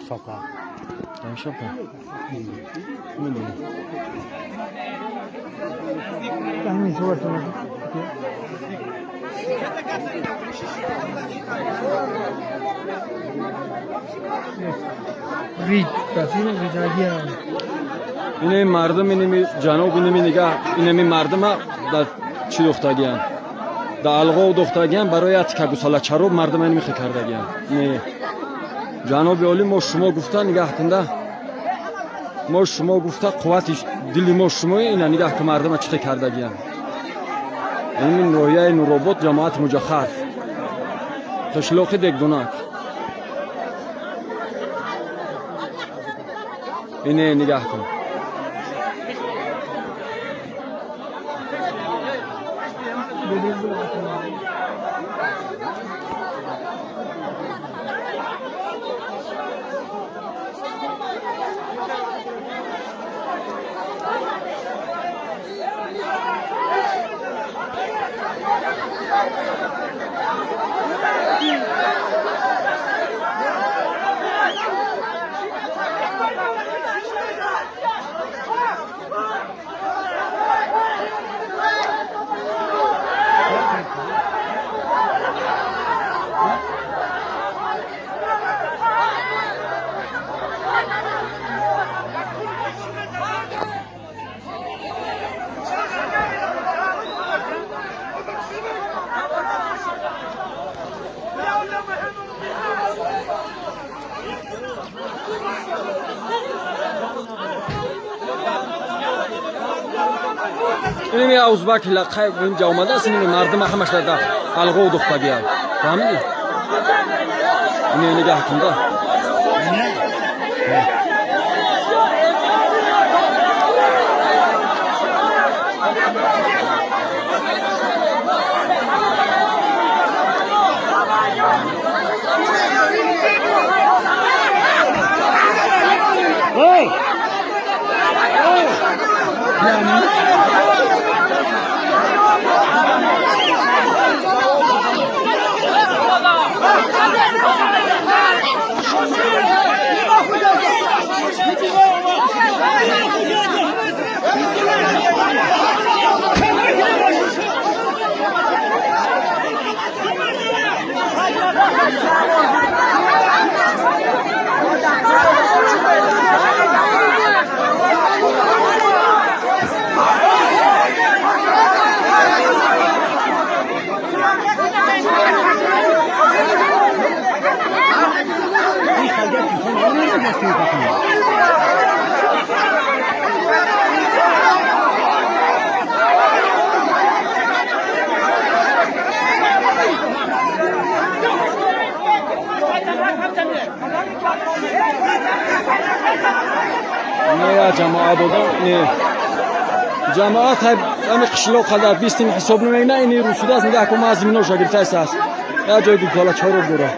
Шапка. Там шапка. Медонам. Ҳамин суратро. Рид, рафиқ ридагия. Инами мардум, инами ҷаноб, инами нигаҳ, инами мардума дар чӣ духтагиян? Дар алғов духтагиян, барои як тика гусала чароб мардума инами хе кардагиян. Не. Ҷаноби олӣ, мо шумо гуфта нигаҳ кунда. Мо шумо гуфта, қуввати дили мо шумо, ина нигаҳ ки мардума чӣ хе кардагиян. Инами ноҳияи Нуробод, ҷамоати Муҷахар. Қишлоқи Дегдунак. Ине нигаҳ кун. Инами узбак лақай инҷа омадааст, инами мардума ҳамаш дар алғов духтагиян. Фаҳмидӣ? Ине нигаҳ кунда. Эй! Не ҷамоат додам, не. Ҷамоат ҳами қишлоқ қадар 20 тин ҳисоб намекунад, ини русудааст, нигаҳ кун, ман зиминоша гирифтааст аст. Як ҷои гулкала чороб дора.